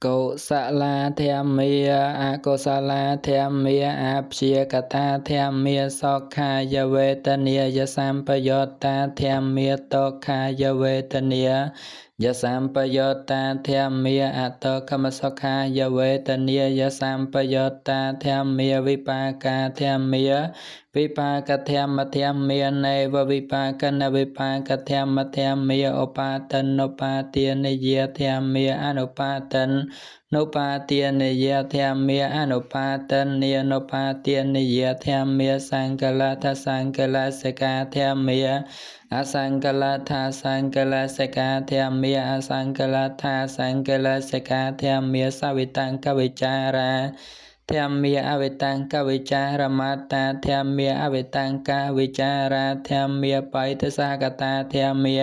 កុសលាធម្មាអកុសលាធម្មាអព្យាកតាធម្មាសុខាយវេទនាយសម្បយោតាធម្មាទុក្ខាយវេទនាយសម្បយោតាធម្មាអតខមសុខាយវេទនាយសម្បយោតាធម្មាវិបាកាធម្មាវិបាកធម្មធម្មាណេវវិបាកនវិបាកធម្មធម្មាឧបាតិនុបាទានិយធម្មាអនុបាតិនុបាទានិយធម្មាអនុបាតិនិនុបាទានិយធម្មាសង្កលថសង្កលសិកាធម្មាអសង្កលថាសង្កលសិកាធម្មាអសង្កលថាសង្កលសិកាធម្មាសវិតង្កវិចារាធម្មាអវិតង្កវិចារមតាធម្មាអវិតង្កវិចារាធម្មាបៃតសហកតាធម្មា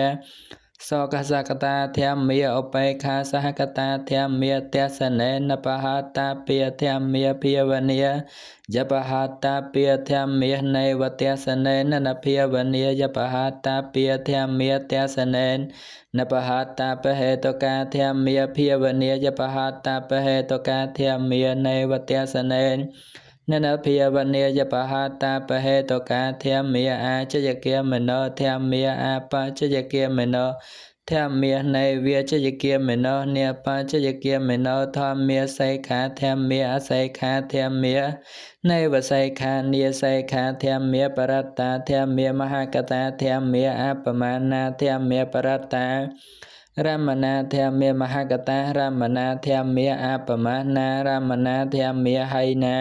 សកសកតាធម្មាឧបេខាសហកតាធម្មាទស្សនេនបហតាពាធម្មាភាវនាយបហតាពាធម្មាណេវទស្សនេននភាវនាយបហតាពាធម្មាទស្សនេនបហតាពហេតុកាធម្មាភាវនាយបហតាពហេតុកាធម្មាណេវទស្សនេននភាវនាយបហតាពហេតុកាធម្មាអាចយគាមនោធម្មាអាបច្ចយគាមនោធម្មានៃវាចយគាមនោនេបច្ចយគាមនោធម្មាសីខាធម្មាអសីខាធម្មានៃវសីខានិសីខាធម្មាបរត្តាធម្មាមហកតាធម្មាអបមាណាធម្មាបរត្តារមណាធម្មាមហកតារមណាធម្មាអបមាណារមណាធម្មាហៃណា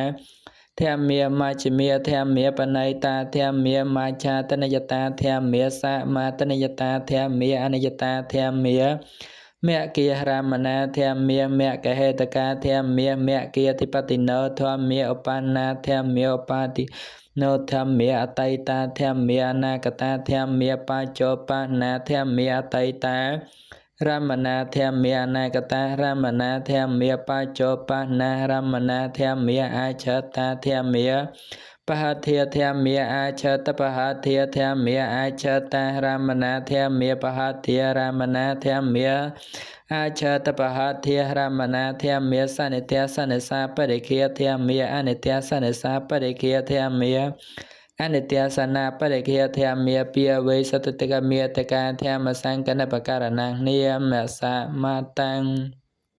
ធម្មាមជ្ឈមាធម្មាបណៃតាធម្មាមច្ឆាតនយតាធម្មាសមាតនយតាធម្មាអនិយតាធម្មាមគ្គារមណាធម្មាមគ្គហេតកាធម្មាមគ្គាធិបតិណោធម្មាឧបណ្ណាធម្មាឧបាតិណោធម្មាអតីតាធម្មាអនាគតាធម្មាបច្ចុប្បន្នាធម្មាអតីតារមណាធម្មាអនាគតារមណាធម្មាបច្ចុប្បន្នារមណាធម្មាអាចតាធម្មាបហធាធម្មាអាចតបហធាធម្មាអាចតារមណាធម្មាបហធារមណាធម្មាអាចតបហធារមណាធម្មាសនិត្យសនិសាបរិគាធម្មាអនិត្យសនិសាបរិគាធម្មាអនិត្យសនាបរិគាធម្មាពាវេសតតិកមេតកាធម្មសង្កណបករណងនិយមសមាតាំង។